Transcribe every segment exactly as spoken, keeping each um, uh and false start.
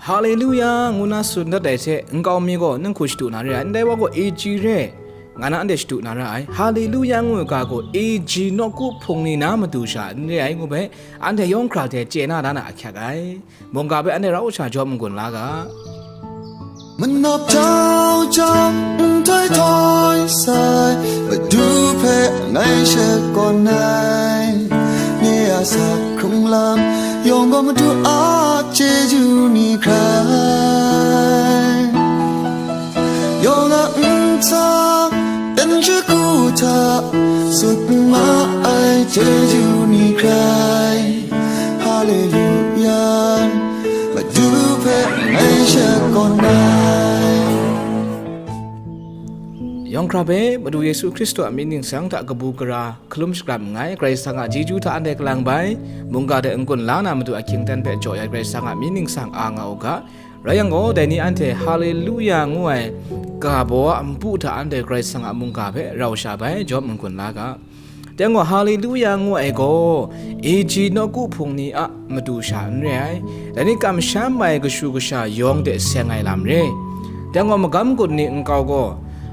Haleluya ngu na tsun dat ai hte nkau mi gaw ninghku shadu na re ai, ndai wa gaw A G re, nga na anhte shadu na ra ai. Haleluya ngu ai ga gaw A G nawku hpung ni na matu sha n re ai ngu hpe, anhte yawng hkra hte chye na da na ahkyak ai. Mungga hpe anhte rau sha jawm n-gun la ga. Manap jau jau, nhtoi htoi sai, Madu hpe ngai shakawn ai. Nye a sa hkrung lam yawng gaw Madu a chyeju ni hkrai. Yawng a ntsa, n shagu hta, sut ma ai chyeju ni hkrai. Haleluya, Madu hpe ngai shakawn ai. Yawng hkra hpe Madu Yesu Hkristu a myit ningsang hta kabu gara hkalum shakram nngai, Karai Kasang a chyeju hta anhte kalang bai, mungga hte n-gun la na matu ahkying aten hpe jaw ai Karai Kasang a myit ningsang a nga u ga. Rai yang gaw, dai ni anhte Haleluya ngu ai ga baw a npu hta anhte Karai Kasang a mungga hpe rau sha bai jawm n-gun la ga. Dai gaw, Haleluya ngu ai gaw, A G nawku hpung ni a matu sha n re ai, dai ni kamsham ai kashu kasha yawng de seng ai lam re. Dai gaw, magam gun ni nkau gaw,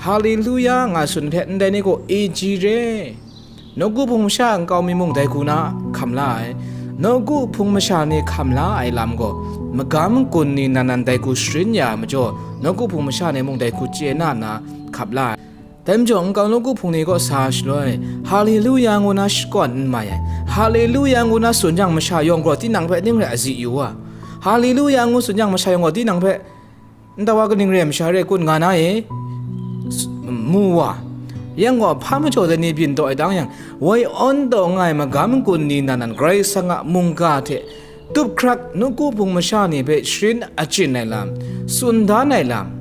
Haleluya nga tsun hpe ndai ni gaw A G re. Nawku hpung masha nkau mi mung dai hku na hkam la ai. Nawku hpung masha ni hkam la ai lam gaw, magam gun ni nan nan dai hku sharin ya ai majaw, nawku hpung masha ni mung dai hku chye na nna hkap la ai. Dai majaw, nkau nawku hpung ni kaw sa shaloi, Haleluya ngu na shakawn n mai ai. Haleluya ngu na tsun yang masha yawng gaw tinang hpe ning rai azi yu wa? Haleluya ngu tsun yang masha yawng gaw tinang hpe, "Nta wa kaning re ai masha re kun nga na e?" mu wa. Yang gaw, hpa majaw dai ni byin taw ai dang yang, woi awn taw nga ai magam gun ni nan nan Karai Kasang a mungga hte tup hkrak nawku hpung masha ni hpe sharin achyin ai lam, tsun dan ai lam,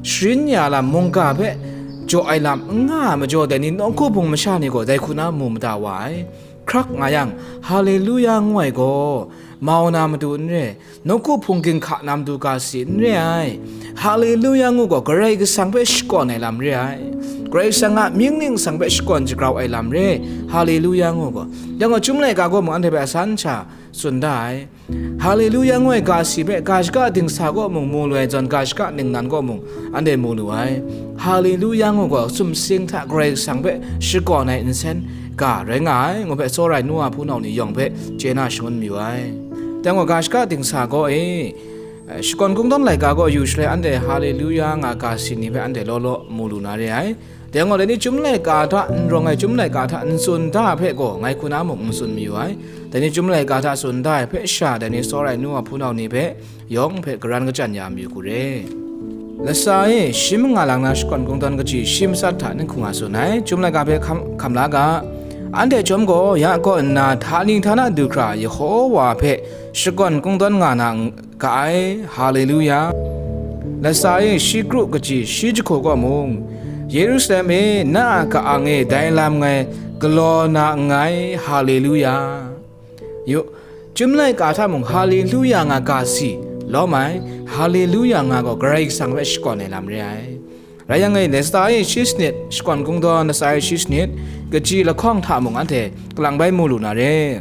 sharin ya lam, mungga hpe jaw ai lam n nga ai majaw, dai ni nawku hpung masha ni gaw dai hku na mu mada wa ai. Hkrak nga yang, Haleluya ngu ai gaw, mau na matu n re, nawku hpung ginhka na matu ga si n re ai. Haleluya ngu gaw, Karai Kasang hpe shakawn ai lam re ai. Karai Kasang a mying ningsang hpe shakawn shagrau ai lam re. Haleluya ngu gaw, yang gaw, Chyum laika gaw mung anhte hpe asan sha tsun da ai. Haleluya ngu ai ga si hpe ga shaka dingsa kaw mung mu lu ai zawn, ga shaka ningnan kaw mung anhte mu lu ai. Haleluya ngu gaw, sumsing hta Karai Kasang hpe shakawn ai nsen ga rai nga ai, ngu hpe tsawra ai nu a hpunau ni yawng hpe chye na shangun mayu ai. Dai gaw, ga shaka dingsa kaw e, shakawn kungdawn laika kaw yu shaloi, anhte Haleluya nga ga si ni hpe anhte law law mu lu na re ai. Dai gaw, dai ni Chyum laika hta n rawng ai, Chyum laika hta n tsun da ai hpe gaw, ngai hku na mung n tsun mayu ai. Dai ni Chyum laika hta tsun da ai hpe sha, dai ni tsawra ai nu a hpunau ni hpe yawng hpe karan kachyan ya mayu hku re. Latsa e shi manga lang na shakawn kungdawn kaji shi matsat hta ninghku nga tsun ai. Chyum laika hpe hkam, hkam la ga. Anhte chyawm gaw ya kaw nna, htani htana du hkra Yehowa hpe shakawn kungdawn nga na ga ai. Haleluya. Latsa e shi kru kaji shi jahku kaw mung, Yerusalem e, na a ka-ang e dai lam ngai galaw na nngai. Haleluya. Yu, Chyum laika hta mung Haleluya nga ga si lawm ai. Haleluya nga gaw Karai Kasang hpe shakawn ai lam re ai. Rai yang e, Latsa e shi sanit, shakawn kungdawn Latsa e shi sanit, kaji lahkawng hta mung anhte kalang bai mu lu na re.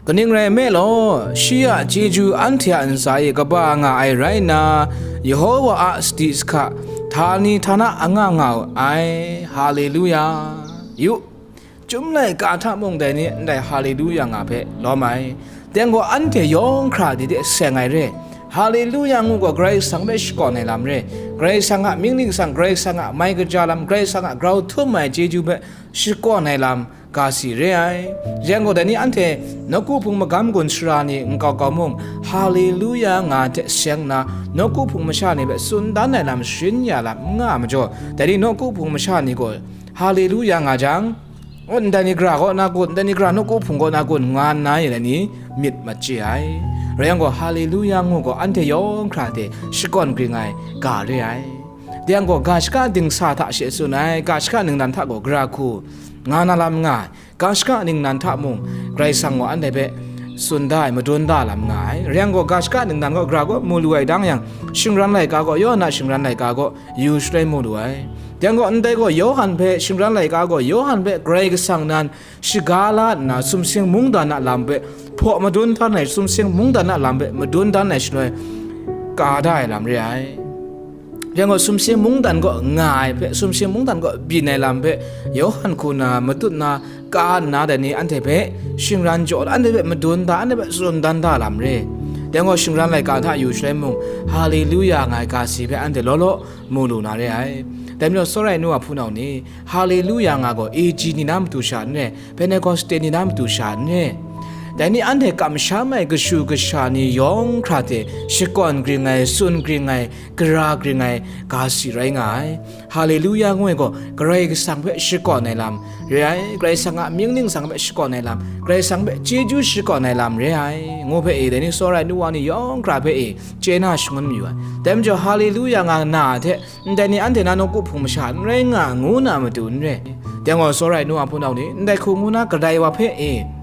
Kaning rai nme law, shi a chyeju anhte a ntsa e kaba nga ai rai nna, Yehowa a sadi sahka htani htana anga nga u ai. Haleluya. Yu, Chyum laika hta mung dai ni ndai Haleluya nga hpe lawm ai. Dai gaw, anhte yawng hkra dai de seng ai re. Haleluya ngu gaw Karai Kasang hpe shakawn ai lam re. Karai Kasang a mying ningsang, Karai Kasang a mai kaja lam, Karai Kasang a grau htum ai chyeju hpe shakawn ai lam ga si re ai. Rai yang gaw, dai ni anhte nawku hpung magam gun sara ni nkau kau mung, Haleluya nga hte seng nna, nawku hpung masha ni hpe tsun dan ai lam sharin ya lam n nga ai majaw, dai ni nawku hpung masha ni gaw Haleluya nga jang, ndai ni gara kaw na kun, ndai ni gara nawku hpung kaw na kun, nga nna e dai ni myit machye ai. Rai yang gaw, Haleluya ngu gaw, anhte yawng hkra hte shakawn ging ai ga re ai. Dai yang gaw, ga shaka dingsa hta she tsun ai, ga shaka ningnan hta gaw gara hku nga na lam nga ai, ga shaka ningnan hta mung Karai Kasang gaw anhte hpe tsun da ai, madun da lam nga ai. Rai yang gaw, ga shaka ningnan gaw gara gaw mu lu ai dang yang, shingran laika gaw, Yawhan a shingran laika gaw yu shaloi mu lu ai. Dai yang gaw, ndai gaw Yawhan hpe, shingran laika gaw Yawhan hpe Karai Kasang nan shaga la nna, sumsing mungdan a lam hpe hpaw madun dan ai, sumsing mungdan a lam hpe madun dan ai shaloi, ka da ai lam re ai. Yang gaw, sumsing mungdan kaw nga ai hpe, sumsing mungdan kaw byin ai lam hpe, Yawhan hku na matut na ka nna, dai ni anhte hpe shingran jaw, anhte hpe madun da, anhte hpe tsun dan da lam re. Yang gaw, shingran laika hta yu shaloi mung, Haleluya nga ai ga si hpe anhte law law mu lu na re ai. Dai majaw, tsawra ai nu a hpunau ni, Haleluya nga gaw, A G ni na matu sha n re, Pentekoste ni na matu sha n re. Dai ni anhte kamsham ai kashu kasha ni yawng hkra hte shakawn gring ai, tsun gring ai, gara gring ai ga si rai nga ai. Haleluya ngu ai gaw, Karai Kasang hpe shakawn ai lam re ai, Karai Kasang a mying ningsang hpe shakawn ai lam, Karai Kasang hpe chyeju shakawn ai lam re ai, ngu hpe e, dai ni tsawra ai nu wa ni yawng hkra hpe e, chye na shangun mayu ai. Dai majaw, Haleluya nga na hte, ndai ni anhte na nawku hpung masha n rai nga, ngu na matu n re. Yang gaw, tsawra ai nu a hpunau ni, ndai hku ngu na kadai wa hpe e,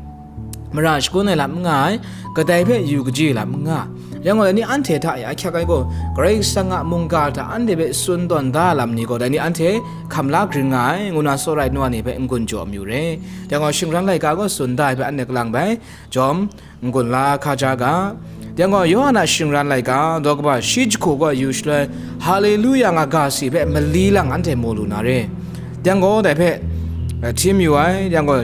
mara shagun ai lam n nga ai, kadai hpe yu kaji lam n nga. Yang gaw, dai ni anhte hta e ahkyak ai gaw, Karai Kasang a mungga hta anhte hpe tsun tawn da lam ni gaw, dai ni anhte hkam la gring nga ai, ngu na tsawra ai nu a ni hpe n-gun jaw mayu re. Yang gaw, shingran laika gaw tsun da ai hpe anhte kalang bai, jawm, n-gun la hka ja ga. Yang gaw, Yawhan a shingran laika, daw kaba shi jahku gaw yu shaloi, Haleluya nga ga si hpe mali lang anhte mu lu na re. Yang gaw, dai hpe, eh, htim yu ai. Yang gaw,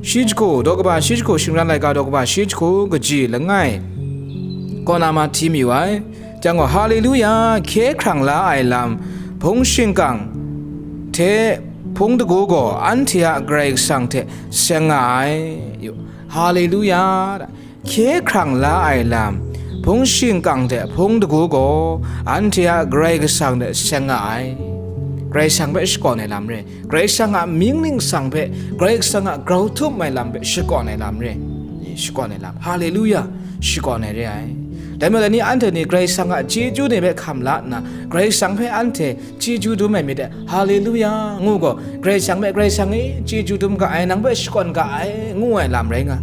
shi jahku, daw kaba shi jahku, shingran laika daw kaba shi jahku, kaji langai kaw na ma htim yu ai. Yang gaw, Haleluya, hkye hkrang la ai lam, hpung shingkang hte hpung dagu gaw anhte a Karai Kasang hte seng nga ai. Haleluya! Hkye hkrang la ai lam, hpung shingkang hte hpung dagu gaw, anhte a Karai Kasang hte seng nga ai. Karai Kasang hpe shakawn ai lam re. Karai Kasang a mying ningsang hpe, Karai Kasang a grau htum ai lam hpe shakawn ai lam re. Shakawn ai lam. Haleluya! Shakawn ai re ai. Dai majaw, dai ni anhte ni Karai Kasang a chyeju ni hpe hkam la nna, Karai Kasang hpe anhte chyeju dum ai myit dai, Haleluya, ngu gaw, Karai Kasang hpe, Karai Kasang e, chyeju dum ga ai, nang hpe shakawn ga ai, ngu ai lam rai nga.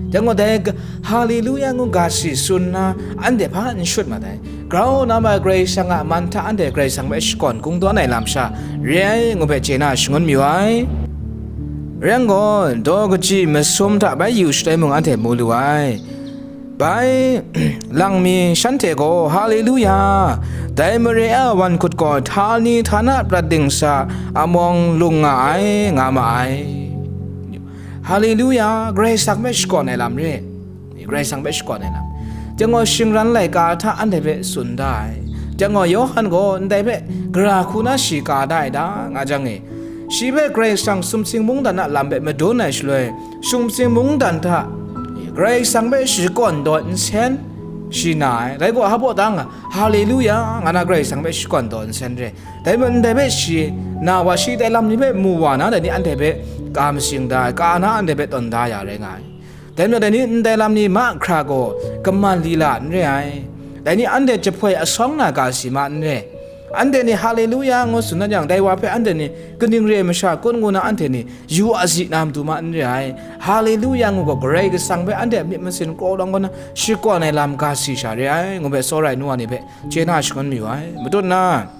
Yang gaw, dai ga-, Haleluya ngu ga si tsun nna, anhte hpa n shut mat ai. Grau na ma Karai Kasang a man hta anhte Karai Kasang hpe shakawn kungdawn ai lam sha re ai, ngu hpe chye na shangun mayu ai. Rai yang gaw, daw kaji masum hta bai yu shaloi mung anhte mu lu ai. Bai, lang mi shanhte gaw, Haleluya! Dai mare a wan hkut gaw htani htana prat dingsa amawng lung nga ai, nga ma ai. Haleluya! Karai Kasang hpe shakawn ai lam re. Karai Kasang hpe shakawn ai lam. Yang gaw, shingran laika hta anhte hpe tsun da ai. Yang gaw, Yawhan gaw ndai hpe gara hku na shi ka da ai da, nga jang e, shi hpe Karai Kasang sumsing mungdan a lam hpe madun ai shaloi, sumsing mungdan hta Karai Kasang hpe shakawn dawn nsen shi na ai. Rai gaw, hpa baw tang, Haleluya, nga na Karai Kasang hpe shakawn dawn nsen re. Dai majaw, ndai hpe shi na wa, shi dai lam ni hpe mu wa na, dai ni anhte hpe ka masing da ai, ka na anhte hpe tawn da ya rai nga ai. Dai majaw, dai ni ndai lam ni mahkra gaw kaman lila n re ai. Dai ni anhte jahpoi asawng na ga si ma n re. Anhte ni Haleluya ngu tsun na jang, dai wa hpe anhte ni kaning re ai masha kun ngu na anhte ni yu azi na matu ma n re ai. Haleluya ngu gaw, Karai Kasang hpe anhte a myit masin kraw lawng kaw na shakawn ai lam ga si sha re ai, ngu hpe tsawra ai nu wa ni hpe chye na shangun mayu ai. Matut na,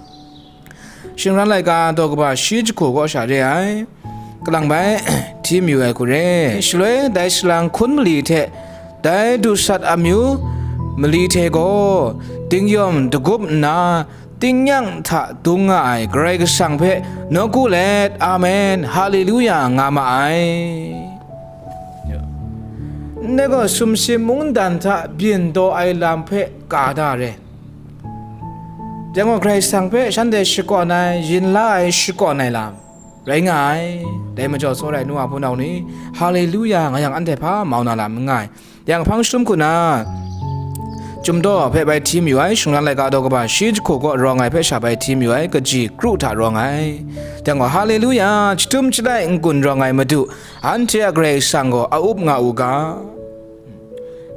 shingran laika daw kaba shi jahku kaw sha re ai. Kalang bai, hti mayu ai hku re. Shaloi dai salang hkun mali hte dai dusat amyu mali hte gaw, dingyawm dagup nna, tingnyang hta dung nga ai Karai Kasang hpe nawku let, Amen, Haleluya, nga ma ai. Ndai gaw, sumsing mungdan hta byin daw ai lam hpe ka da re. Yang gaw, Karai Kasang hpe shanhte shakawn ai, yin la ai, shakawn ai lam rai nga ai. Dai majaw, tsawra ai nu wa hpunau ni, Haleluya nga yang, anhte hpa mau na lam n nga ai. Yang hpang shadum hku na, Chyum daw hpe bai hti mayu ai, shingran laika daw kaba shi jahku kaw rawng ai hpe sha bai hti mayu ai, kaji kru hta rawng ai. Yang gaw, Haleluya, chyahtum chyalai n-gun rawng ai Madu, anhte a Karai Kasang gaw a up nga u ga.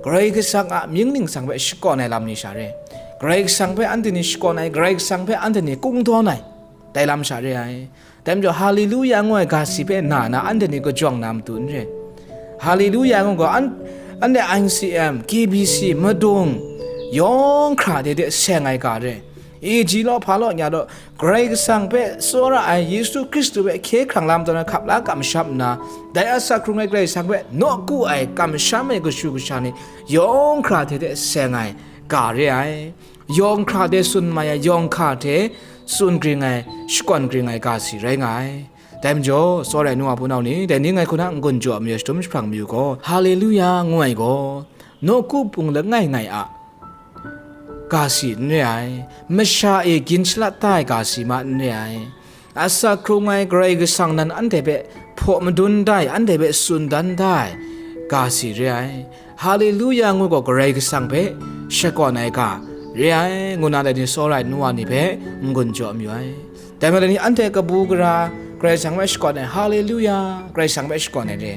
Karai Kasang a mying ningsang hpe shakawn ai lam ni sha re. Karai Kasang hpe anhte ni shakawn ai, Karai Kasang hpe anhte ni kungdawn ai, dai lam sha re ai. Dai majaw, Haleluya ngu ai ga si hpe na na anhte ni kajawng na matu n re. Haleluya ngu gaw, an-, anhte I C M, K B C, madung, yawng hkra de de seng ai ga re. E ji law, hpa law, nya law, Karai Kasang hpe tsawra ai Yesu Hkristu hpe hkye hkrang lam tawn ai hkap la kamsham nna, dai a sa hkrung ai Karai Kasang hpe nawku ai kamsham ai kashu kasha ni yawng hkra hte hte seng ai ga re ai. Yawng hkra hte tsun mai ai, yawng hkra hte tsun gring ai, shakawn gring ai ga si rai nga ai. Dai majaw, tsawra ai nu wa hpunau ni, dai ni ngai hku na n-gun jaw mayu, shadum jahprang mayu gaw, Haleluya ngu ai gaw, nawku pung langai ngai a ga si n re ai, masha e gin shalat da ai ga si ma n re ai, asak hkrung ai Karai Kasang nan anhte hpe hpaw madun da ai, anhte hpe tsun dan da ai ga si re ai. Haleluya ngu gaw Karai Kasang hpe shakawn ai ga re ai, ngu na dai ni tsawra ai nu wa ni hpe n-gun jaw mayu ai. Dai majaw dai ni anhte kabu gara Karai Kasang hpe shakawn ai, Haleluya, Karai Kasang hpe shakawn ai re.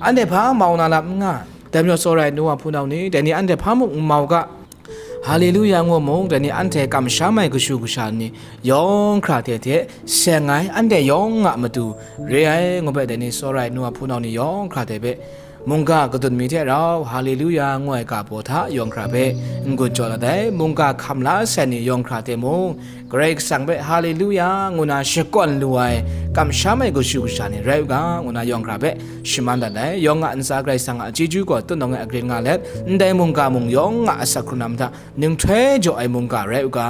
Anhte hpa mau na lam n nga. Dai majaw tsawra ai nu wa hpunau ni, dai ni anhte hpa mung n mau ga, Haleluya ngu mung, dai ni anhte kamsham ai kashu kasha ni yawng hkra hte hte seng ai, anhte yawng a matu re ai ngu hpe, dai ni tsawra ai nu wa hpunau ni yawng hkra hte hpe mungga kadun mi hte rau, Haleluya ngu ai ga baw hta yawng hkra hpe n-gun jaw la dai. Mungga hkam la sai ni yawng hkra hte mung, Karai Kasang hpe Haleluya ngu na shakawn lu ai, kamsham ai kashu kasha ni rai u ga, ngu na yawng hkra hpe shaman dat ai. Yawng a ntsa Karai Kasang a chyeju gaw tutnawng e agrin nga let, ndai mungga mung yawng a asak hkrung na mada ninghtoi jaw ai mungga rai u ga.